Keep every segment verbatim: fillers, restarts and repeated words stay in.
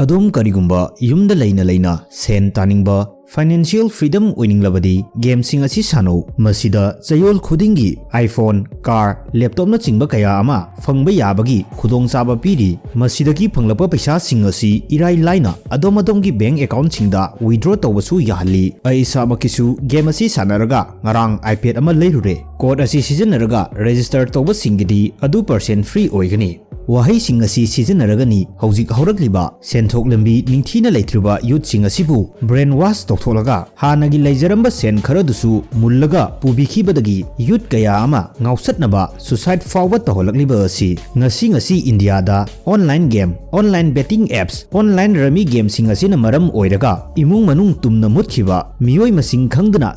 ꯑꯗꯣꯝ ꯀꯔꯤꯒꯨꯝꯕ ꯌꯨꯝꯗ ꯂꯩꯅ ꯂꯩꯅ ꯁꯦꯟ ꯇꯥꯅꯤꯡꯕ, financial freedom ꯑꯣꯏꯅꯤꯡꯂꯕꯗꯤ ꯒꯦꯝꯁꯤꯡ ꯑꯁꯤ ꯁꯥꯟꯅꯧ꯫ ꯃꯁꯤꯗ ꯆꯌꯣꯜ ꯈꯨꯗꯤꯡꯒꯤ iPhone, car, laptopꯅꯆꯤꯡꯕ ꯀꯌꯥ ꯑꯃ ꯐꯪꯕ ꯌꯥꯕꯒꯤ ꯈꯨꯗꯣꯡꯆꯥꯕ ꯄꯤꯔꯤ꯫ ꯃꯁꯤꯗꯒꯤ ꯐꯪꯂꯛꯄ ꯄꯩꯁꯥꯁꯤꯡ ꯑꯁꯤ ꯏꯔꯥꯏ ꯂꯥꯏꯅ ꯑꯗꯣꯝ ꯑꯗꯣꯝꯒꯤ bank accountꯁꯤꯡꯗ withdraw ꯇꯧꯕꯁꯨ ꯌꯥꯍꯜꯂꯤ꯫ ꯑꯩ ꯏꯁꯥꯃꯛꯀꯤꯁꯨ ꯒꯦꯝ ꯑꯁꯤ ꯁꯥꯟꯅꯔꯒ ꯉꯔꯥꯡ iPad ꯑꯃ ꯂꯩꯔꯨꯔꯦ꯫ Code ꯑꯁꯤ ꯁꯤꯖꯤꯟꯅꯔꯒ register ꯇꯧꯕꯁꯤꯡꯒꯤꯗꯤ ꯑꯗꯨ percent free ꯑꯣꯏꯒꯅꯤ꯫ ꯋꯥꯍꯩꯁꯤꯡ ꯑꯁꯤ ꯁꯤꯖꯤꯟꯅꯔꯒꯅꯤ ꯍꯧꯖꯤꯛ ꯍꯧꯔꯛꯂꯤꯕ ꯁꯦꯟꯊꯣꯛ ꯂꯝꯕꯤ ꯅꯤꯡꯊꯤꯅ ꯂꯩꯇ꯭ꯔꯤꯕ youthꯁꯤꯡ ꯑꯁꯤꯕꯨ brainwash ꯇꯧꯊꯣꯛꯂꯒ ꯍꯥꯟꯅꯒꯤ ꯂꯩꯖꯔꯝꯕ ꯁꯦꯟ ꯈꯔꯗꯨꯁꯨ ꯃꯨꯜꯂꯒ ꯄꯨꯕꯤꯈꯤꯕꯗꯒꯤ youth ꯀꯌꯥ ꯑꯃ ꯉꯥꯎꯆꯠꯅꯕ, suicide ꯐꯥꯎꯕ ꯇꯧꯍꯜꯂꯛꯂꯤꯕ ꯑꯁꯤ ꯉꯁꯤ ꯉꯁꯤ ꯏꯟꯗꯤꯌꯥꯗ online game, online betting apps, online rummy gameꯁꯤꯡ ꯑꯁꯤꯅ ꯃꯔꯝ ꯑꯣꯏꯔꯒ ꯏꯃꯨꯡ ꯃꯅꯨꯡ ꯇꯨꯝꯅ ꯃꯨꯠꯈꯤꯕ, ꯃꯤꯑꯣꯏ ꯃꯁꯤꯡ ꯈꯪꯗꯅ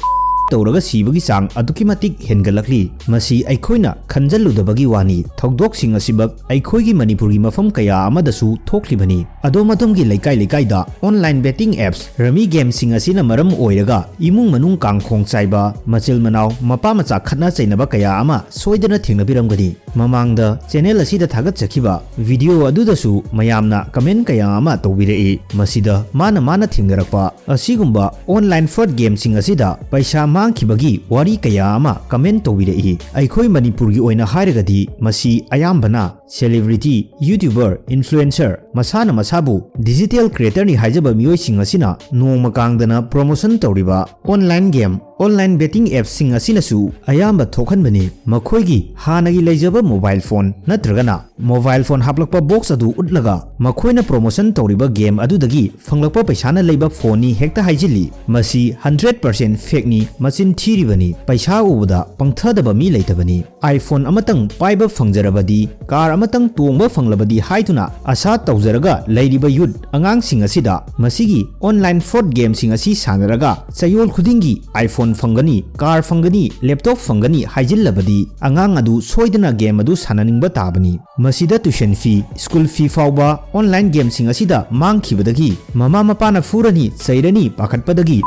ꯇꯧꯔꯒ ꯁꯤꯕꯒꯤ ꯆꯥꯡ ꯑꯗꯨꯛꯀꯤ ꯃꯇꯤꯛ ꯍꯦꯟꯒꯠꯂꯛꯂꯤ꯫ ꯃꯁꯤ ꯑꯩꯈꯣꯏꯅ ꯈꯟꯖꯜꯂꯨꯗꯕꯒꯤ ꯋꯥꯅꯤ꯫ ꯊꯧꯗꯣꯛꯁꯤꯡ ꯑꯁꯤꯃꯛ ꯑꯩꯈꯣꯏꯒꯤ ꯃꯅꯤꯄꯨꯔꯒꯤ ꯃꯐꯝ ꯀꯌꯥ ꯑꯃꯗꯁꯨ ꯊꯣꯛꯂꯤꯕꯅꯤ꯫ ꯑꯗꯣꯝ ꯑꯗꯣꯝꯒꯤ ꯂꯩꯀꯥꯏ ꯂꯩꯀꯥꯏꯗ online betting apps, rummy gameꯁꯤꯡ ꯑꯁꯤꯅ ꯃꯔꯝ ꯑꯣꯏꯔꯒ ꯏꯃꯨꯡ ꯃꯅꯨꯡ ꯀꯥꯡꯈꯣꯡ ꯆꯥꯏꯕ, ꯃꯆꯤꯜ ꯃꯅꯥꯎ, ꯃꯄꯥ ꯃꯆꯥ ꯈꯠꯅ ꯆꯩꯅꯕ ꯀꯌꯥ ꯑꯃ ꯁꯣꯏꯗꯅ ꯊꯦꯡꯅꯕꯤꯔꯝꯒꯅꯤ꯫ ꯃꯃꯥꯡꯗ channel ꯑꯁꯤꯗ ꯊꯥꯒꯠꯆꯈꯤꯕ video ꯑꯗꯨꯗꯁꯨ ꯃꯌꯥꯝꯅ comment ꯀꯌꯥ ꯑꯃ ꯇꯧꯕꯤꯔꯛꯏ꯫ ꯃꯁꯤꯗ ꯃꯥꯅ ꯃꯥꯅ ꯊꯦꯡꯅꯔꯛꯄ ꯑꯁꯤꯒꯨꯝꯕ online fraud gameꯁꯤꯡ ꯑꯁꯤꯗ ꯄꯩꯁꯥ ꯃꯥꯡꯈꯤꯕꯒꯤ ꯋꯥꯔꯤ ꯀꯌꯥ ꯑꯃ comment ꯇꯧꯕꯤꯔꯛꯏ꯫ ꯑꯩꯈꯣꯏ ꯃꯅꯤꯄꯨꯔꯒꯤ ꯑꯣꯏꯅ ꯍꯥꯏꯔꯒꯗꯤ ꯃꯁꯤ ꯑꯌꯥꯝꯕꯅ celebrity, YouTuber, influencer, ꯃꯁꯥꯅ ꯃꯁꯥꯕꯨ digital creatorꯅꯤ ꯍꯥꯏꯖꯕ ꯃꯤꯑꯣꯏꯁꯤꯡ ꯑꯁꯤꯅ ꯅꯣꯡꯃ ꯀꯥꯡꯗꯅ promotion ꯇꯧꯔꯤꯕ online game, online betting appꯁꯤꯡ ꯑꯁꯤꯅꯁꯨ ꯑꯌꯥꯝꯕ ꯊꯣꯛꯍꯟꯕꯅꯤ꯫ ꯃꯈꯣꯏꯒꯤ ꯍꯥꯟꯅꯒꯤ ꯂꯩꯖꯕ mobile phone ꯅꯠꯇ꯭ꯔꯒꯅ mobile phone ꯍꯥꯞꯂꯛꯄ box ꯑꯗꯨ ꯎꯠꯂꯒ ꯃꯈꯣꯏꯅ promotion ꯇꯧꯔꯤꯕ game ꯑꯗꯨꯗꯒꯤ ꯐꯪꯂꯛꯄ ꯄꯩꯁꯥꯅ ꯂꯩꯕ phoneꯅꯤ ꯍꯦꯛꯇ ꯍꯥꯏꯖꯤꯜꯂꯤ꯫ ꯃꯁꯤ hundred percent fakeꯅꯤ, ꯃꯆꯤꯟ ꯊꯤꯔꯤꯕꯅꯤ꯫ ꯄꯩꯁꯥ ꯎꯕꯗ ꯄꯪꯊꯗꯕ ꯃꯤ ꯂꯩꯇꯕꯅꯤ꯫ iPhone ꯑꯃꯇꯪ ꯄꯥꯏꯕ ꯐꯪꯖꯔꯕꯗꯤ, car ꯑꯃꯇꯪ ꯇꯣꯡꯕ ꯐꯪꯂꯕꯗꯤ ꯍꯥꯏꯗꯨꯅ ꯑꯁꯥ ꯇꯧꯖꯔꯒ ꯂꯩꯔꯤꯕ youth ꯑꯉꯥꯡꯁꯤꯡ ꯑꯁꯤꯗ ꯃꯁꯤꯒꯤ online fraud gameꯁꯤꯡ ꯑꯁꯤ ꯁꯥꯟꯅꯔꯒ ꯆꯌꯣꯜ ꯈꯨꯗꯤꯡꯒꯤ iPhone ꯐꯪꯒꯅꯤ, car ꯐꯪꯒꯅꯤ, laptop ꯐꯪꯒꯅꯤ ꯍꯥꯏꯖꯤꯜꯂꯕꯗꯤ ꯑꯉꯥꯡ ꯑꯗꯨ ꯁꯣꯏꯗꯅ game ꯑꯗꯨ ꯁꯥꯟꯅꯅꯤꯡꯕ ꯇꯥꯕꯅꯤ꯫ ꯃꯁꯤꯗ tuition fee, school fee ꯐꯥꯎꯕ online gameꯁꯤꯡ ꯑꯁꯤꯗ ꯃꯥꯡꯈꯤꯕꯗꯒꯤ ꯃꯃꯥ ꯃꯄꯥꯅ ꯐꯨꯔꯅꯤ, ꯆꯩꯔꯅꯤ ꯄꯥꯈꯠꯄꯗꯒꯤ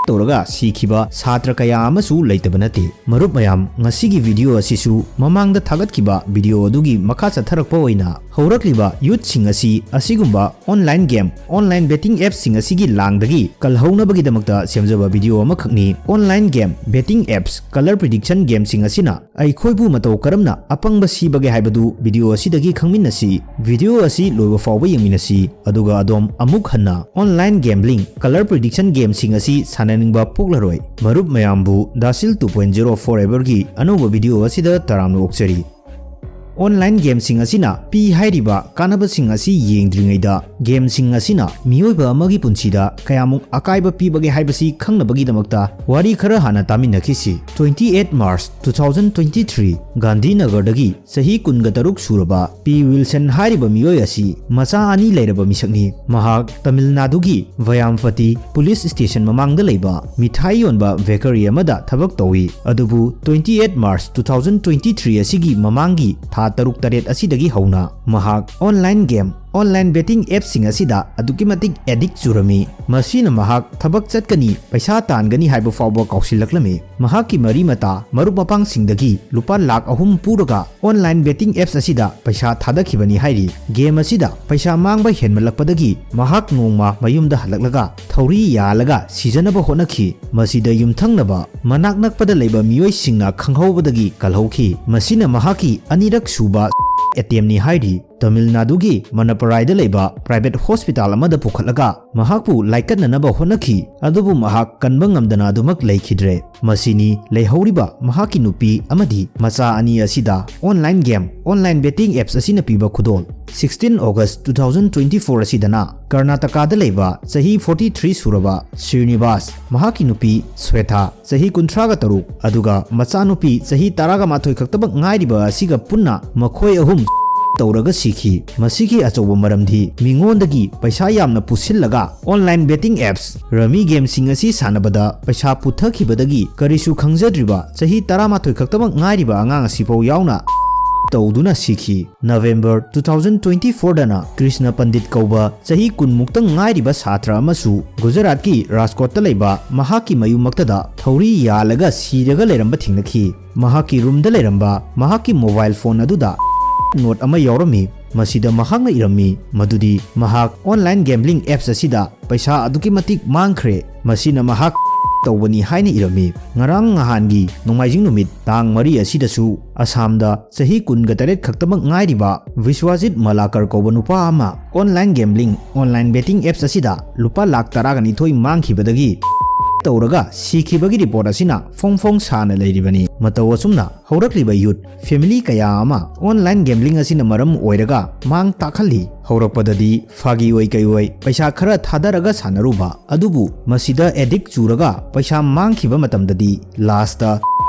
ꯇꯧꯔꯒ ꯁꯤꯈꯤꯕ ꯁꯥꯇ꯭ꯔ ꯀꯌꯥ ꯑꯃꯁꯨ ꯂꯩꯇꯕ ꯅꯠꯇꯦ꯫ ꯃꯔꯨꯞ ꯃꯌꯥꯝ, ꯉꯁꯤꯒꯤ video ꯑꯁꯤꯁꯨ ꯃꯃꯥꯡꯗ ꯊꯥꯒꯠꯈꯤꯕ video ꯑꯗꯨꯒꯤ ꯃꯈꯥ ꯆꯠꯊꯔꯛꯄ ꯑꯣꯏꯅ ꯍꯧꯔꯛꯂꯤꯕ youthꯁꯤꯡ ꯑꯁꯤ ꯑꯁꯤꯒꯨꯝꯕ online game, online betting appsꯁꯤꯡ ꯑꯁꯤꯒꯤ ꯂꯥꯡꯗꯒꯤ ꯀꯜꯍꯧꯅꯕꯒꯤꯗꯃꯛꯇ ꯁꯦꯝꯖꯕ video ꯑꯃꯈꯛꯅꯤ꯫ Online game, betting apps, color prediction gameꯁꯤꯡ ꯑꯁꯤꯅ ꯑꯩꯈꯣꯏꯕꯨ ꯃꯇꯧ ꯀꯔꯝꯅ ꯑꯄꯪꯕ ꯁꯤꯕꯒꯦ ꯍꯥꯏꯕꯗꯨ video ꯑꯁꯤꯗꯒꯤ ꯈꯪꯃꯤꯟꯅꯁꯤ꯫ Video ꯑꯁꯤ ꯂꯣꯏꯕ ꯐꯥꯎꯕ ꯌꯦꯡꯃꯤꯟꯅꯁꯤ, ꯑꯗꯨꯒ ꯑꯗꯣꯝ ꯑꯃꯨꯛ ꯍꯟꯅ online gambling, color prediction gameꯁꯤꯡ ꯑꯁꯤ ꯁꯥꯟꯅꯅꯤꯡꯕ ꯄꯣꯛꯂꯔꯣꯏ꯫ ꯃꯔꯨꯞ ꯃꯌꯥꯝꯕꯨ Dasil two point zero Foreverꯒꯤ ꯑꯅꯧꯕ video ꯑꯁꯤꯗ ꯇꯔꯥꯝꯅ ꯑꯣꯛꯆꯔꯤ꯫ Online gameꯁꯤꯡ ꯑꯁꯤꯅ ꯄꯤ ꯍꯥꯏꯔꯤꯕ ꯀꯥꯟꯅꯕꯁꯤꯡ ꯑꯁꯤ ꯌꯦꯡꯗ꯭ꯔꯤꯉꯩꯗ, gameꯁꯤꯡ ꯑꯁꯤꯅ ꯃꯤꯑꯣꯏꯕ ꯑꯃꯒꯤ ꯄꯨꯟꯁꯤꯗ ꯀꯌꯥꯃꯨꯛ ꯑꯀꯥꯏꯕ ꯄꯤꯕꯒꯦ ꯍꯥꯏꯕꯁꯤ ꯈꯪꯅꯕꯒꯤꯗꯃꯛꯇ ꯋꯥꯔꯤ ꯈꯔ ꯍꯥꯟꯅ ꯇꯥꯃꯤꯟꯅꯈꯤꯁꯤ꯫ Twenty eight March two thousand twenty three, ꯒꯥꯟꯙꯤꯅꯒꯔꯗꯒꯤ ꯆꯍꯤ ꯀꯨꯟꯒ ꯇꯔꯨꯛ ꯁꯨꯔꯕ ꯄꯤ ꯋꯤꯜꯁꯟ ꯍꯥꯏꯔꯤꯕ ꯃꯤꯑꯣꯏ ꯑꯁꯤ ꯃꯆꯥ ꯑꯅꯤ ꯂꯩꯔꯕ ꯃꯤꯁꯛꯅꯤ꯫ ꯃꯍꯥꯛ ꯇꯥꯃꯤꯜ ꯅꯥꯗꯨꯒꯤ ꯚꯌꯥꯝꯄꯇꯤ police station ꯃꯃꯥꯡꯗ ꯂꯩꯕ ꯃꯤꯊꯥꯏ ꯌꯣꯟꯕ bakery ꯑꯃꯗ ꯊꯕꯛ ꯇꯧꯏ꯫ ꯑꯗꯨꯕꯨ twenty eight March two thousand twenty three ꯑꯁꯤꯒꯤ ꯃꯃꯥꯡꯒꯤ ꯊꯥ ꯇꯔꯨꯛ ꯇꯔꯦꯠ ꯑꯁꯤꯗꯒꯤ ꯍꯧꯅ ꯃꯍꯥꯛ online game, online betting appꯁꯤꯡ ꯑꯁꯤꯗ ꯑꯗꯨꯛꯀꯤ ꯃꯇꯤꯛ addict ꯆꯨꯔꯝꯃꯤ꯫ ꯃꯁꯤꯅ ꯃꯍꯥꯛ ꯊꯕꯛ ꯆꯠꯀꯅꯤ, ꯄꯩꯁꯥ ꯇꯥꯟꯒꯅꯤ ꯍꯥꯏꯕ ꯐꯥꯎꯕ ꯀꯥꯎꯁꯤꯜꯂꯛꯂꯝꯃꯤ꯫ ꯃꯍꯥꯛꯀꯤ ꯃꯔꯤ ꯃꯇꯥ, ꯃꯔꯨꯞ ꯃꯄꯥꯡꯁꯤꯡꯗꯒꯤ ꯂꯨꯄꯥ ꯂꯥꯈ ꯑꯍꯨꯝ ꯄꯨꯔꯒ online betting apps ꯑꯁꯤꯗ ꯄꯩꯁꯥ ꯊꯥꯗꯈꯤꯕꯅꯤ ꯍꯥꯏꯔꯤ꯫ Game ꯑꯁꯤꯗ ꯄꯩꯁꯥ ꯃꯥꯡꯕ ꯍꯦꯟꯃꯠꯂꯛꯄꯗꯒꯤ ꯃꯍꯥꯛ ꯅꯣꯡꯃ ꯃꯌꯨꯝꯗ ꯍꯜꯂꯛꯂꯒ ꯊꯧꯔꯤ ꯌꯥꯜꯂꯒ ꯁꯤꯖꯅꯕ ꯍꯣꯠꯅꯈꯤ꯫ ꯃꯁꯤꯗ ꯌꯨꯝꯊꯪꯅꯕ ꯃꯅꯥꯛ ꯅꯛꯄꯗ ꯂꯩꯕ ꯃꯤꯑꯣꯏꯁꯤꯡꯅ ꯈꯪꯍꯧꯕꯗꯒꯤ ꯀꯜꯍꯧꯈꯤ꯫ ꯃꯁꯤꯅ ꯃꯍꯥꯛꯀꯤ ꯑꯅꯤꯔꯛ ꯁꯨꯕ attemptꯅꯤ ꯍꯥꯏꯔꯤ꯫ ꯇꯥꯃꯤꯜ ꯅꯥꯗꯨꯒꯤ ꯃꯅꯄꯔꯥꯏꯗ ꯂꯩꯕ private hospital ꯑꯃꯗ ꯄꯨꯈꯠꯂꯒ ꯃꯍꯥꯛꯄꯨ ꯂꯥꯏꯀꯠꯅꯅꯕ ꯍꯣꯠꯅꯈꯤ, ꯑꯗꯨꯕꯨ ꯃꯍꯥꯛ ꯀꯟꯕ ꯉꯝꯗꯅ ꯑꯗꯨꯃꯛ ꯂꯩꯈꯤꯗ꯭ꯔꯦ꯫ ꯃꯁꯤꯅꯤ ꯂꯩꯍꯧꯔꯤꯕ ꯃꯍꯥꯛꯀꯤ ꯅꯨꯄꯤ ꯑꯃꯗꯤ ꯃꯆꯥ ꯑꯅꯤ ꯑꯁꯤꯗ online game, online betting apps ꯑꯁꯤꯅ ꯄꯤꯕ ꯈꯨꯗꯣꯜ꯫ Sixteen August two thousand twenty four ꯑꯁꯤꯗꯅ ꯀꯔꯅꯥꯇꯀꯥꯗ ꯂꯩꯕ ꯆꯍꯤ forty three ꯁꯨꯔꯕ ꯁ꯭ꯔꯤꯅꯤꯕꯥꯁ, ꯃꯍꯥꯛꯀꯤ ꯅꯨꯄꯤ ꯁ꯭ꯋꯦꯊꯥ, ꯆꯍꯤ ꯀꯨꯟꯊ꯭ꯔꯥꯒ ꯇꯔꯨꯛ, ꯑꯗꯨꯒ ꯃꯆꯥꯅꯨꯄꯤ ꯆꯍꯤ ꯇꯔꯥꯒ ꯃꯥꯊꯣꯏ ꯈꯛꯇꯃꯛ ꯉꯥꯏꯔꯤꯕ ꯑꯁꯤꯒ ꯄꯨꯟꯅ ꯃꯈꯣꯏ ꯑꯍꯨꯝ ꯇꯧꯔꯒ ꯁꯤꯈꯤ꯫ ꯃꯁꯤꯒꯤ ꯑꯆꯧꯕ ꯃꯔꯝꯗꯤ ꯃꯤꯉꯣꯟꯗꯒꯤ ꯄꯩꯁꯥ ꯌꯥꯝꯅ ꯄꯨꯁꯤꯜꯂꯒ online betting apps, rummy gameꯁꯤꯡ ꯑꯁꯤ ꯁꯥꯟꯅꯕꯗ ꯄꯩꯁꯥ ꯄꯨꯊꯈꯤꯕꯗꯒꯤ ꯀꯔꯤꯁꯨ ꯈꯪꯖꯗ꯭ꯔꯤꯕ ꯆꯍꯤ ꯇꯔꯥꯃꯥꯊꯣꯏ ꯈꯛꯇꯃꯛ ꯉꯥꯏꯔꯤꯕ ꯑꯉꯥꯡ ꯑꯁꯤꯐꯥꯎ ꯌꯥꯎꯅ ꯇꯧꯗꯨꯅ ꯁꯤꯈꯤ꯫ ꯅꯕꯦꯝꯕꯔ two thousand twenty fourꯗꯅ ꯀ꯭ꯔꯤꯁꯅ ꯄꯟꯗꯤꯠ ꯀꯧꯕ ꯆꯍꯤ ꯀꯨꯟꯃꯨꯛꯇ ꯉꯥꯏꯔꯤꯕ ꯁꯥꯇ꯭ꯔ ꯑꯃꯁꯨ ꯒꯨꯖꯔꯥꯠꯀꯤ ꯔꯥꯖꯀꯣꯠꯇ ꯂꯩꯕ ꯃꯍꯥꯛꯀꯤ ꯃꯌꯨꯝꯃꯛꯇꯗ ꯊꯧꯔꯤ ꯌꯥꯜꯂꯒ ꯁꯤꯔꯒ ꯂꯩꯔꯝꯕ ꯊꯦꯡꯅꯈꯤ꯫ ꯃꯍꯥꯛꯀꯤ ꯔꯨꯝꯗ ꯂꯩꯔꯝꯕ ꯃꯍꯥꯛꯀꯤ ꯃꯣꯕꯥꯏꯜ ꯐꯣꯟ ꯑꯗꯨꯗ ꯅꯣꯠ ꯑꯃ ꯌꯥꯎꯔꯝꯃꯤ꯫ ꯃꯁꯤꯗ ꯃꯍꯥꯛꯅ ꯏꯔꯝꯃꯤ ꯃꯗꯨꯗꯤ ꯃꯍꯥꯛ ꯑꯣꯟꯂꯥꯏꯟ ꯒꯦꯝꯕ꯭ꯂꯤꯡ ꯑꯦꯞꯁ ꯑꯁꯤꯗ ꯄꯩꯁꯥ ꯑꯗꯨꯛꯀꯤ ꯃꯇꯤꯛ ꯃꯥꯡꯈ꯭ꯔꯦ, ꯃꯁꯤꯅ ꯃꯍꯥꯛ ꯇꯧꯕꯅꯤ ꯍꯥꯏꯅ ꯏꯔꯝꯃꯤ꯫ ꯉꯔꯥꯡ ꯅꯍꯥꯟꯒꯤ ꯅꯣꯡꯃꯥꯏꯖꯤꯡ ꯅꯨꯃꯤꯠ ꯇꯥꯡ ꯃꯔꯤ ꯑꯁꯤꯗꯁꯨ ꯑꯁꯥꯝꯗ ꯆꯍꯤ ꯀꯨꯟꯒ ꯇꯔꯦꯠ ꯈꯛꯇꯃꯛ ꯉꯥꯏꯔꯤꯕ ꯕꯤꯁ꯭ꯋꯥꯖꯤꯠ ꯃꯂꯥꯀꯔ ꯀꯧꯕ ꯅꯨꯄꯥ ꯑꯃ online gambling, online betting apps ꯑꯁꯤꯗ ꯂꯨꯄꯥ ꯂꯥꯈ ꯇꯔꯥꯒ ꯅꯤꯊꯣꯏ ꯃꯥꯡꯈꯤꯕꯗꯒꯤ ꯇꯧꯔꯒ ꯁꯤꯈꯤꯕꯒꯤ ꯔꯤꯄꯣꯔꯠ ꯑꯁꯤꯅ ꯐꯣꯡ ꯐꯣꯡ ꯁꯥꯅ ꯂꯩꯔꯤꯕꯅꯤ꯫ ꯃꯇꯧ ꯑꯁꯨꯝꯅ ꯍꯧꯔꯛꯂꯤꯕ ꯌꯨꯠ ꯐꯦꯃꯤꯂꯤ ꯀꯌꯥ ꯑꯃ ꯑꯣꯟꯂꯥꯏꯟ ꯒꯦꯝꯕ꯭ꯂꯤꯡ ꯑꯁꯤꯅ ꯃꯔꯝ ꯑꯣꯏꯔꯒ ꯃꯥꯡ ꯇꯥꯛꯍꯜꯂꯤ꯫ ꯍꯧꯔꯛꯄꯗꯗꯤ ꯐꯥꯒꯤ ꯑꯣꯏ ꯀꯩ ꯑꯣꯏ ꯄꯩꯁꯥ ꯈꯔ ꯊꯥꯗꯔꯒ ꯁꯥꯟꯅꯔꯨꯕ, ꯑꯗꯨꯕꯨ ꯃꯁꯤꯗ ꯑꯦꯗꯤꯛ ꯆꯨꯔꯒ ꯄꯩꯁꯥ ꯃꯥꯡꯈꯤꯕ ꯃꯇꯝꯗꯗꯤ ꯂꯥꯁꯇ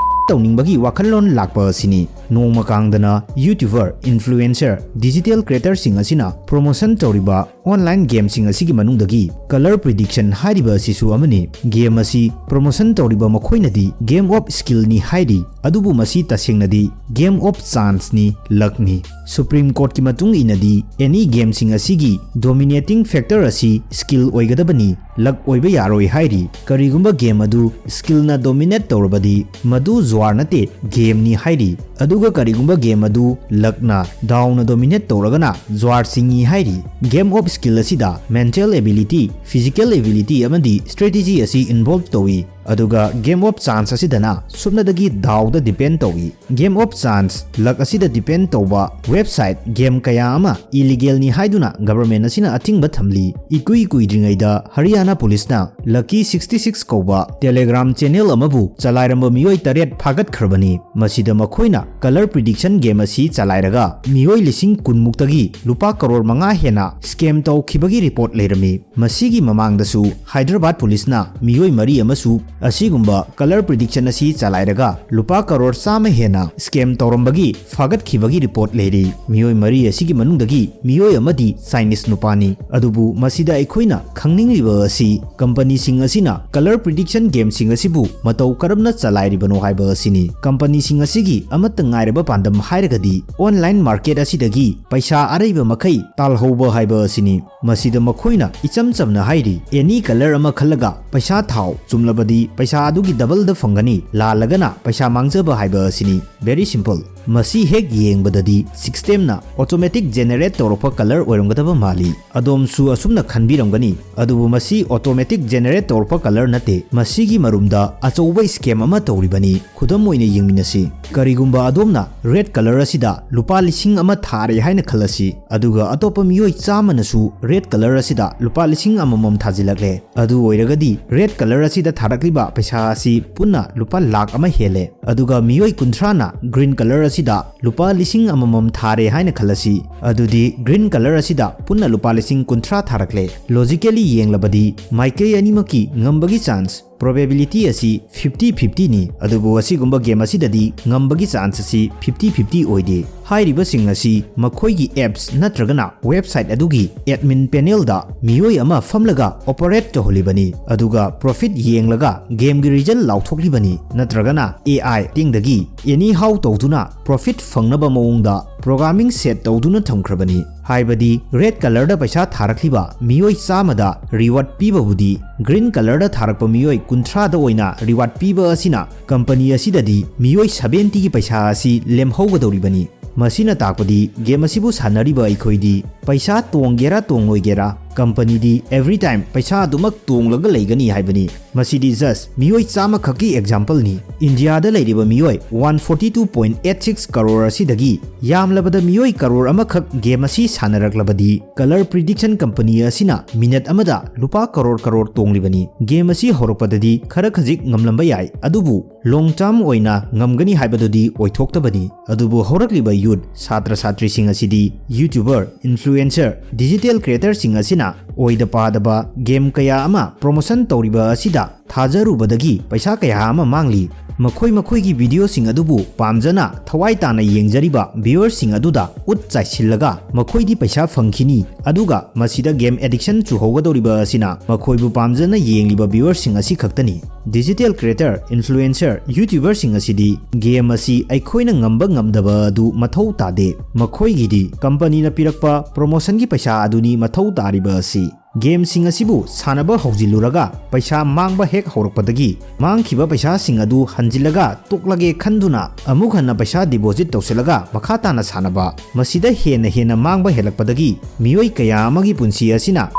ꯇꯧꯅꯤꯡꯕꯒꯤ ꯋꯥꯈꯜꯂꯣꯟ ꯂꯥꯛꯄ ꯑꯁꯤꯅꯤ꯫ ꯅꯣꯡꯃ ꯀꯥꯡꯗꯅ ꯌꯨꯇ꯭ꯌꯨꯕꯔ, ꯏꯟꯐ꯭ꯂꯨꯑꯦꯟꯁꯔ, ꯗꯤꯖꯤꯇꯦꯜ ꯀ꯭ꯔꯤꯌꯦꯇꯔꯁꯤꯡ ꯑꯁꯤꯅ ꯄ꯭ꯔꯣꯃꯣꯁꯟ ꯇꯧꯔꯤꯕ ꯑꯣꯟꯂꯥꯏꯟ ꯒꯦꯝꯁꯤꯡ ꯑꯁꯤꯒꯤ ꯃꯅꯨꯡꯗꯒꯤ ꯀꯂꯔ ꯄ꯭ꯔꯤꯗꯤꯛꯁꯟ ꯍꯥꯏꯔꯤꯕ ꯑꯁꯤꯁꯨ ꯑꯃꯅꯤ꯫ ꯒꯦꯝ ꯑꯁꯤ ꯄ꯭ꯔꯣꯃꯣꯁꯟ ꯇꯧꯔꯤꯕ ꯃꯈꯣꯏꯅꯗꯤ ꯒꯦꯝ ꯑꯣꯐ ꯁ꯭ꯀꯤꯜꯅꯤ ꯍꯥꯏꯔꯤ, ꯑꯗꯨꯕꯨ ꯃꯁꯤ ꯇꯁꯦꯡꯅꯗꯤ ꯒꯦꯝ ꯑꯣꯐ ꯆꯥꯟꯁꯅꯤ, ꯂꯛꯅꯤ꯫ ꯁꯨꯄ꯭ꯔꯤꯝ ꯀꯣꯔꯠꯀꯤ ꯃꯇꯨꯡ ꯏꯟꯅꯗꯤ ꯑꯦꯅꯤ ꯒꯦꯝꯁꯤꯡ ꯑꯁꯤꯒꯤ ꯗꯣꯃꯤꯅꯦꯇꯤꯡ ꯐꯦꯛꯇꯔ ꯑꯁꯤ ꯁ꯭ꯀꯤꯜ ꯑꯣꯏꯒꯗꯕꯅꯤ, ꯂꯛ ꯑꯣꯏꯕ ꯌꯥꯔꯣꯏ ꯍꯥꯏꯔꯤ꯫ ꯀꯔꯤꯒꯨꯝꯕ ꯒꯦꯝ ꯑꯗꯨ ꯁ꯭ꯀꯤꯜꯅ ꯗꯣꯃꯤꯅꯦꯠ ꯇꯧꯔꯕꯗꯤ ꯃꯗꯨ ꯖ꯭ꯋꯥꯔ ꯅꯠꯇꯦ, ꯒꯦꯝꯅꯤ ꯍꯥꯏꯔꯤ꯫ ꯑꯗꯨꯒ ꯀꯔꯤꯒꯨꯝꯕ ꯒꯦꯝ ꯑꯗꯨ ꯂꯛꯅ, ꯗꯥꯎꯅ ꯗꯣꯃꯤꯅꯦꯠ ꯇꯧꯔꯒꯅ ꯖ꯭ꯋꯥꯔ ꯆꯤꯡꯏ ꯍꯥꯏꯔꯤ꯫ ꯒꯦꯝ ꯑꯣꯐ ꯁ꯭ꯀꯤꯜ ꯑꯁꯤꯗ ꯃꯦꯟꯇꯦꯜ ꯑꯦꯕꯤꯂꯤꯇꯤ, ꯐꯤꯖꯤꯀꯦꯜ ꯑꯦꯕꯤꯂꯤꯇꯤ ꯑꯃꯗꯤ ꯁ꯭ꯇ꯭ꯔꯦꯇꯦꯖꯤ ꯑꯁꯤ ꯏꯟꯚꯣꯜꯕ ꯇꯧꯏ꯫ ꯑꯗꯨꯒ game of chance ꯑꯁꯤꯗꯅ ꯁꯨꯞꯅꯗꯒꯤ Daud depend ꯇꯧꯏ꯫ ꯒꯦꯝ ꯑꯣꯐ ꯆꯥꯟꯁ, ꯂꯛ ꯑꯁꯤꯗ ꯗꯤꯄꯦꯟ ꯇꯧꯕ ꯋꯦꯕꯁꯥꯏꯠ, ꯒꯦꯝ ꯀꯌꯥ ꯑꯃ ꯏꯂꯤꯒꯦꯜꯅꯤ ꯍꯥꯏꯗꯨꯅ ꯒꯚꯔꯟꯃꯦꯟꯠ ꯑꯁꯤꯅ ꯑꯊꯤꯡꯕ ꯊꯝꯂꯤ꯫ ꯏꯀꯨꯏ ꯀꯨꯏꯗ꯭ꯔꯤꯉꯩꯗ ꯍꯔꯤꯌꯥꯅꯥ ꯄꯨꯂꯤꯁꯅ ꯂꯛꯀꯤ sixty six ꯀꯧꯕ ꯇꯦꯂꯦꯒ꯭ꯔꯥꯝ ꯆꯦꯅꯦꯜ ꯑꯃꯕꯨ ꯆꯂꯥꯏꯔꯝꯕ ꯃꯤꯑꯣꯏ ꯇꯔꯦꯠ ꯐꯥꯒꯠꯈ꯭ꯔꯕꯅꯤ꯫ ꯃꯁꯤꯗ ꯃꯈꯣꯏꯅ ꯀꯂꯔ ꯄ꯭ꯔꯤꯗꯤꯛꯁꯟ ꯒꯦꯝ ꯑꯁꯤ ꯆꯂꯥꯏꯔꯒ ꯃꯤꯑꯣꯏ ꯂꯤꯁꯤꯡ ꯀꯨꯟ ꯃꯨꯛꯇꯒꯤ ꯂꯨꯄꯥ ꯀꯔꯣꯔ ꯃꯉꯥ ꯍꯦꯟꯅ ꯁ꯭ꯀꯦꯝ ꯇꯧꯈꯤꯕꯒꯤ ꯔꯤꯄꯣꯔꯠ ꯂꯩꯔꯝꯃꯤ꯫ ꯃꯁꯤꯒꯤ ꯃꯃꯥꯡꯗꯁꯨ ꯍꯥꯏꯗ꯭ꯔꯕꯥꯗ ꯄꯨꯂꯤꯁꯅ ꯃꯤꯑꯣꯏ ꯃꯔꯤ ꯑꯃꯁꯨ ꯑꯁꯤꯒꯨꯝꯕ color prediction ꯑꯁꯤ ꯆꯂꯥꯏꯔꯒ ꯂꯨꯄꯥ ꯀꯔꯣꯔ ꯆꯥꯝꯃ ꯍꯦꯟꯅ scam ꯇꯧꯔꯝꯕꯒꯤ ꯐꯥꯒꯠꯈꯤꯕꯒꯤ report ꯂꯩꯔꯤ꯫ ꯃꯤꯑꯣꯏ ꯃꯔꯤ ꯑꯁꯤꯒꯤ ꯃꯅꯨꯡꯗꯒꯤ ꯃꯤꯑꯣꯏ ꯑꯃꯗꯤ Chinese ꯅꯨꯄꯥꯅꯤ꯫ ꯑꯗꯨꯕꯨ ꯃꯁꯤꯗ ꯑꯩꯈꯣꯏꯅ ꯈꯪꯅꯤꯡꯂꯤꯕ ꯑꯁꯤ companyꯁꯤꯡ ꯑꯁꯤꯅ color prediction gameꯁꯤꯡ ꯑꯁꯤꯕꯨ ꯃꯇꯧ ꯀꯔꯝꯅ ꯆꯂꯥꯏꯔꯤꯕꯅꯣ ꯍꯥꯏꯕ ꯑꯁꯤꯅꯤ꯫ Companyꯁꯤꯡ ꯑꯁꯤꯒꯤ ꯑꯃꯠꯇ ꯉꯥꯏꯔꯕ ꯄꯥꯟꯗꯝ ꯍꯥꯏꯔꯒꯗꯤ online market ꯑꯁꯤꯗꯒꯤ ꯄꯩꯁꯥ ꯑꯔꯩꯕ ꯃꯈꯩ ꯇꯥꯜꯍꯧꯕ ꯍꯥꯏꯕ ꯑꯁꯤꯅꯤ꯫ ꯃꯁꯤꯗ ꯃꯈꯣꯏꯅ ꯏꯆꯝ ꯆꯝꯅ ꯍꯥꯏꯔꯤ, "Any color ꯑꯃ ꯈꯜꯂꯒ ꯄꯩꯁꯥ ꯊꯥꯎ, ꯆꯨꯝꯂꯕꯗꯤ ꯄꯩꯁꯥ ꯑꯗꯨꯒꯤ doubleꯗ ꯐꯪꯒꯅꯤ, ꯂꯥꯜꯂꯒꯅ ꯄꯩꯁꯥ ꯃꯥꯡꯖꯕ ꯍꯥꯏꯕ ꯑꯁꯤꯅꯤ꯫ Very simple꯫ ꯃꯁꯤ ꯍꯦꯛ ꯌꯦꯡꯕꯗꯗꯤ systemꯅ automatic generate ꯇꯧꯔꯛꯄ color ꯑꯣꯏꯔꯝꯒꯗꯕ ꯃꯥꯜꯂꯤ꯫ ꯑꯗꯣꯝꯁꯨ ꯑꯁꯨꯝꯅ ꯈꯟꯕꯤꯔꯝꯒꯅꯤ, ꯑꯗꯨꯕꯨ ꯃꯁꯤ automatic generate ꯇꯧꯔꯛꯄ color ꯅꯠꯇꯦ꯫ ꯃꯁꯤꯒꯤ ꯃꯔꯨꯝꯗ ꯑꯆꯧꯕ scam ꯑꯃ ꯇꯧꯔꯤꯕꯅꯤ꯫ ꯈꯨꯗꯝ ꯑꯣꯏꯅ ꯌꯦꯡꯃꯤꯟꯅꯁꯤ꯫ ꯀꯔꯤꯒꯨꯝꯕ ꯑꯗꯣꯝꯅ red color ꯑꯁꯤꯗ ꯂꯨꯄꯥ ꯂꯤꯁꯤꯡ ꯑꯃ ꯊꯥꯔꯦ ꯍꯥꯏꯅ ꯈꯜꯂꯁꯤ, ꯑꯗꯨꯒ ꯑꯇꯣꯞꯄ ꯃꯤꯑꯣꯏ ꯆꯥꯝꯃꯅꯁꯨ red color ꯑꯁꯤꯗ ꯂꯨꯄꯥ ꯂꯤꯁꯤꯡ ꯑꯃꯃꯝ ꯊꯥꯖꯤꯜꯂꯛꯂꯦ꯫ ꯑꯗꯨ ꯑꯣꯏꯔꯒꯗꯤ red color ꯑꯁꯤꯗ ꯊꯥꯔꯛꯂꯤꯕ ꯄꯩꯁꯥ ꯑꯁꯤ ꯄꯨꯟꯅ ꯂꯨꯄꯥ ꯂꯥꯈ ꯑꯃ ꯍꯦꯜꯂꯦ꯫ ꯑꯗꯨꯒ ꯃꯤꯑꯣꯏ ꯀꯨꯟꯊ꯭ꯔꯥꯅ green color ꯑꯁꯤꯗ ꯂꯨꯄꯥ ꯂꯤꯁꯤꯡ ꯑꯃꯃꯝ ꯊꯥꯔꯦ ꯍꯥꯏꯅ ꯈꯜꯂꯁꯤ꯫ ꯑꯗꯨꯗꯤ green color ꯑꯁꯤꯗ ꯄꯨꯟꯅ ꯂꯨꯄꯥ ꯂꯤꯁꯤꯡ ꯀꯨꯟꯊ꯭ꯔꯥ ꯊꯥꯔꯛꯂꯦ꯫ Logically ꯌꯦꯡꯂꯕꯗꯤ ꯃꯥꯏꯀꯩ ꯑꯅꯤꯃꯛꯀꯤ ꯉꯝꯕꯒꯤ chance, probability ꯑꯁꯤ fifty fifty ꯅꯤ꯫ ꯑꯗꯨꯕꯨ ꯑꯁꯤꯒꯨꯝꯕ game ꯑꯁꯤꯗꯗꯤ ꯉꯝꯕꯒꯤ chance ꯑꯁꯤ fifty fifty ꯑꯣꯏꯗꯦ꯫ ꯍꯥꯏꯔꯤꯕꯁꯤꯡ ꯑꯁꯤ ꯃꯈꯣꯏꯒꯤ apps ꯅꯠꯇ꯭ꯔꯒꯅ website ꯑꯗꯨꯒꯤ admin panelꯗ ꯃꯤꯑꯣꯏ ꯑꯃ ꯐꯝꯂꯒ operate ꯇꯧꯍꯜꯂꯤꯕꯅꯤ, ꯑꯗꯨꯒ profit ꯌꯦꯡꯂꯒ gameꯒꯤ result ꯂꯥꯎꯊꯣꯛꯂꯤꯕꯅꯤ, ꯅꯠꯇ꯭ꯔꯒꯅ A I ꯃꯇꯦꯡꯗꯒꯤ anyhow ꯇꯧꯗꯨꯅ profit ꯐꯪꯅꯕ ꯃꯑꯣꯡꯗ programming set ꯇꯧꯗꯨꯅ ꯊꯝꯈ꯭ꯔꯕꯅꯤ꯫ ꯍꯥꯏꯕꯗꯤ red colorꯗ ꯄꯩꯁꯥ ꯊꯥꯔꯛꯂꯤꯕ ꯃꯤꯑꯣꯏ ꯆꯥꯝꯃꯗ reward ꯄꯤꯕꯕꯨꯗꯤ green colorꯗ ꯊꯥꯔꯛꯄ ꯃꯤꯑꯣꯏ ꯀꯨꯟꯊ꯭ꯔꯥꯗ ꯑꯣꯏꯅ reward ꯄꯤꯕ ꯑꯁꯤꯅ company ꯑꯁꯤꯗꯗꯤ ꯃꯤꯑꯣꯏ seventyꯒꯤ ꯄꯩꯁꯥ ꯑꯁꯤ ꯂꯦꯝꯍꯧꯒꯗꯧꯔꯤꯕꯅꯤ꯫ ꯃꯁꯤꯅ ꯇꯥꯛꯄꯗꯤ game ꯑꯁꯤꯕꯨ ꯁꯥꯟꯅꯔꯤꯕ ꯑꯩꯈꯣꯏꯗꯤ ꯄꯩꯁꯥ ꯇꯣꯡꯒꯦꯔꯥ ꯇꯣꯡꯂꯣꯏꯒꯦꯔꯥ, companyꯗꯤ every time ꯄꯩꯁꯥ ꯑꯗꯨꯃꯛ ꯇꯣꯡꯂꯒ ꯂꯩꯒꯅꯤ ꯍꯥꯏꯕꯅꯤ꯫ ꯃꯁꯤꯗꯤ just ꯃꯤꯑꯣꯏ ꯆꯥꯝꯃꯈꯛꯀꯤ exampleꯅꯤ꯫ ꯏꯟꯗꯤꯌꯥꯗ ꯂꯩꯔꯤꯕ ꯃꯤꯑꯣꯏ one forty two point eight six crore ꯑꯁꯤꯗꯒꯤ ꯌꯥꯝꯂꯕꯗ ꯃꯤꯑꯣꯏ ꯀꯔꯣꯔ ꯑꯃꯈꯛ game ꯑꯁꯤ ꯁꯥꯟꯅꯔꯛꯂꯕꯗꯤ, color prediction company ꯑꯁꯤꯅ minute ꯑꯃꯗ ꯂꯨꯄꯥ ꯀꯔꯣꯔ ꯀꯔꯣꯔ ꯇꯣꯡꯂꯤꯕꯅꯤ꯫ Game ꯑꯁꯤ ꯍꯧꯔꯛꯄꯗꯗꯤ ꯈꯔ ꯈꯖꯤꯛ ꯉꯝꯂꯝꯕ ꯌꯥꯏ, ꯑꯗꯨꯕꯨ long term ꯑꯣꯏꯅ ꯉꯝꯒꯅꯤ ꯍꯥꯏꯕꯗꯨꯗꯤ ꯑꯣꯏꯊꯣꯛꯇꯕꯅꯤ꯫ ꯑꯗꯨꯕꯨ ꯍꯧꯔꯛꯂꯤꯕ youth, ꯁꯥꯇ꯭ꯔ ꯁꯥꯇ꯭ꯔꯤꯁꯤꯡ ꯑꯁꯤꯗꯤ YouTuber, influencer, digital creatorꯁꯤꯡ ꯑꯁꯤꯅ ꯑꯣꯏꯗ ꯄꯥꯗꯕ ꯒꯦꯝ ꯀꯌꯥ ꯑꯃ ꯄ꯭ꯔꯣꯃꯣꯁꯟ ꯇꯧꯔꯤꯕ ꯑꯁꯤꯗ ꯊꯥꯖꯔꯨꯕꯗꯒꯤ ꯄꯩꯁꯥ ꯀꯌꯥ ꯑꯃ ꯃꯥꯡꯂꯤ꯫ ꯃꯈꯣꯏ ꯃꯈꯣꯏꯒꯤ ꯚꯤꯗꯤꯑꯣꯁꯤꯡ ꯑꯗꯨꯕꯨ ꯄꯥꯝꯖꯅ ꯊꯋꯥꯏ ꯇꯥꯅ ꯌꯦꯡꯖꯔꯤꯕ ꯚꯤꯌꯨꯋꯔꯁꯤꯡ ꯑꯗꯨꯗ ꯎꯠ ꯆꯥꯏꯁꯤꯜꯂꯒ ꯃꯈꯣꯏꯗꯤ ꯄꯩꯁꯥ ꯐꯪꯈꯤꯅꯤ, ꯑꯗꯨꯒ ꯃꯁꯤꯗ ꯒꯦꯝ ꯑꯦꯗꯤꯛꯁꯟ ꯆꯨꯍꯧꯒꯗꯧꯔꯤꯕ ꯑꯁꯤꯅ ꯃꯈꯣꯏꯕꯨ ꯄꯥꯝꯖꯅ ꯌꯦꯡꯂꯤꯕ ꯚꯤꯌꯨꯋꯔꯁꯤꯡ ꯑꯁꯤ ꯈꯛꯇꯅꯤ꯫ ꯗꯤꯖꯤꯇꯦꯜ ꯀ꯭ꯔꯤꯌꯦꯇꯔ, ꯏꯟꯐ꯭ꯂꯨꯑꯦꯟꯁꯔ, ꯌꯨꯇ꯭ꯌꯨꯕꯔꯁꯤꯡ ꯑꯁꯤꯗꯤ ꯒꯦꯝ ꯑꯁꯤ ꯑꯩꯈꯣꯏꯅ ꯉꯝꯕ ꯉꯝꯗꯕ ꯑꯗꯨ ꯃꯊꯧ ꯇꯥꯗꯦ꯫ ꯃꯈꯣꯏꯒꯤꯗꯤ ꯀꯝꯄꯅꯤꯅ ꯄꯤꯔꯛꯄ ꯄ꯭ꯔꯣꯃꯣꯁꯟꯒꯤ ꯄꯩꯁꯥ ꯑꯗꯨꯅꯤ ꯃꯊꯧ ꯇꯥꯔꯤꯕ ꯑꯁꯤ꯫ ꯒꯦꯝꯁꯤꯡ ꯑꯁꯤꯕꯨ ꯁꯥꯟꯅꯕ ꯍꯧꯖꯤꯜꯂꯨꯔꯒ ꯄꯩꯁꯥ ꯃꯥꯡꯕ ꯍꯦꯛ ꯍꯧꯔꯛꯄꯗꯒꯤ ꯃꯥꯡꯈꯤꯕ ꯄꯩꯁꯥꯁꯤꯡ ꯑꯗꯨ ꯍꯟꯖꯤꯜꯂꯒ ꯇꯣꯛꯂꯒꯦ ꯈꯟꯗꯨꯅ ꯑꯃꯨꯛ ꯍꯟꯅ ꯄꯩꯁꯥ ꯗꯤꯄꯣꯖꯤꯠ ꯇꯧꯁꯤꯜꯂꯒ ꯃꯈꯥ ꯇꯥꯅ ꯁꯥꯟꯅꯕ꯫ ꯃꯁꯤꯗ ꯍꯦꯟꯅ ꯍꯦꯟꯅ ꯃꯥꯡꯕ ꯍꯦꯜꯂꯛꯄꯗꯒꯤ ꯃꯤꯑꯣꯏ ꯀꯌꯥ ꯑꯃꯒꯤ ꯄꯨꯟꯁꯤ ꯑꯁꯤꯅ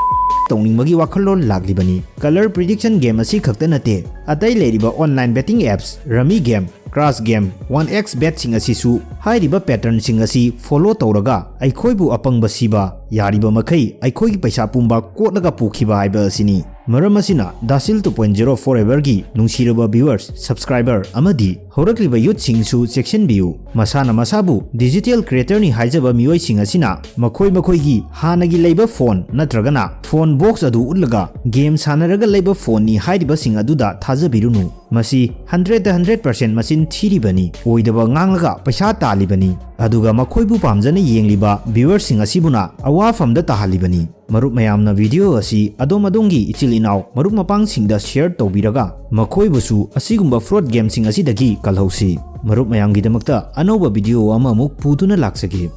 ꯇꯧꯅꯤꯡꯕꯒꯤ ꯋꯥꯈꯜꯂꯣꯟ ꯂꯥꯛꯂꯤꯕꯅꯤ꯫ ꯀꯂꯔ ꯄ꯭ꯔꯤꯗꯤꯛꯁꯟ ꯒꯦꯝ ꯑꯁꯤ ꯈꯛꯇ ꯅꯠꯇꯦ, ꯑꯇꯩ ꯂꯩꯔꯤꯕ online betting apps, rummy game, crash game, one X ꯕꯦꯠꯁꯤꯡ ꯑꯁꯤꯁꯨ ꯍꯥꯏꯔꯤꯕ ꯄꯦꯇꯔꯟꯁꯤꯡ ꯑꯁꯤ ꯐꯣꯂꯣ ꯇꯧꯔꯒ ꯑꯩꯈꯣꯏꯕꯨ ꯑꯄꯪꯕ ꯁꯤꯕ, ꯌꯥꯔꯤꯕ ꯃꯈꯩ ꯑꯩꯈꯣꯏꯒꯤ ꯄꯩꯁꯥ ꯄꯨꯝꯕ ꯀꯣꯠꯂꯒ ꯄꯨꯈꯤꯕ ꯍꯥꯏꯕ ꯑꯁꯤꯅꯤ꯫ ꯃꯔꯝ ꯑꯁꯤꯅ ꯗꯥꯁꯤꯜ two point zero Foreverꯒꯤ ꯅꯨꯡꯁꯤꯔꯕ ꯚꯤꯌꯨꯋꯔꯁ, ꯁꯕꯁꯀ꯭ꯔꯥꯏꯕꯔ ꯑꯃꯗꯤ ꯍꯧꯔꯛꯂꯤꯕ ꯌꯨꯠꯁꯤꯡꯁꯨ ꯆꯦꯛꯁꯤꯟꯕꯤꯌꯨ꯫ ꯃꯁꯥꯅ ꯃꯁꯥꯕꯨ ꯗꯤꯖꯤꯇꯦꯜ ꯀ꯭ꯔꯤꯌꯦꯇꯔꯅꯤ ꯍꯥꯏꯖꯕ ꯃꯤꯑꯣꯏꯁꯤꯡ ꯑꯁꯤꯅ ꯃꯈꯣꯏ ꯃꯈꯣꯏꯒꯤ ꯍꯥꯟꯅꯒꯤ ꯂꯩꯕ ꯐꯣꯟ ꯅꯠꯇ꯭ꯔꯒꯅ ꯐꯣꯟ ꯕꯣꯛꯁ ꯑꯗꯨ ꯎꯠꯂꯒ ꯒꯦꯝ ꯁꯥꯟꯅꯔꯒ ꯂꯩꯕ ꯐꯣꯟꯅꯤ ꯍꯥꯏꯔꯤꯕꯁꯤꯡ ꯑꯗꯨꯗ ꯊꯥꯖꯕꯤꯔꯨꯅꯨ꯫ ꯃꯁꯤ hundredꯇ hundred percent ꯃꯆꯤꯟ ꯊꯤꯔꯤꯕꯅꯤ, ꯑꯣꯏꯗꯕ ꯉꯥꯡꯂꯒ ꯄꯩꯁꯥ ꯇꯥꯜꯂꯤꯕꯅꯤ, ꯑꯗꯨꯒ ꯃꯈꯣꯏꯕꯨ ꯄꯥꯝꯖꯅ ꯌꯦꯡꯂꯤꯕ ꯚꯤꯌꯨꯋꯔꯁꯤꯡ ꯑꯁꯤꯕꯨꯅ ꯑꯋꯥꯐꯝꯗ ꯇꯥꯍꯜꯂꯤꯕꯅꯤ꯫ ꯃꯔꯨꯞ ꯃꯌꯥꯝꯅ ꯚꯤꯗꯤꯑꯣ ꯑꯁꯤ ꯑꯗꯣꯝ ꯑꯗꯣꯝꯒꯤ ꯏꯆꯤꯜ ꯏꯅꯥꯎ, ꯃꯔꯨꯞ ꯃꯄꯥꯡꯁꯤꯡꯗ ꯁꯤꯌꯔ ꯇꯧꯕꯤꯔꯒ ꯃꯈꯣꯏꯕꯨꯁꯨ ꯑꯁꯤꯒꯨꯝꯕ ꯐ꯭ꯔꯣꯗ ꯒꯦꯝꯁꯤꯡ ꯑꯁꯤꯗꯒꯤ ꯀꯜꯍꯧꯁꯤ꯫ ꯃꯔꯨꯞ ꯃꯌꯥꯝꯒꯤꯗꯃꯛꯇ ꯑꯅꯧꯕ ꯚꯤꯗꯤꯑꯣ ꯑꯃꯃꯨꯛ ꯄꯨꯗꯨꯅ ꯂꯥꯛꯆꯒꯦ꯫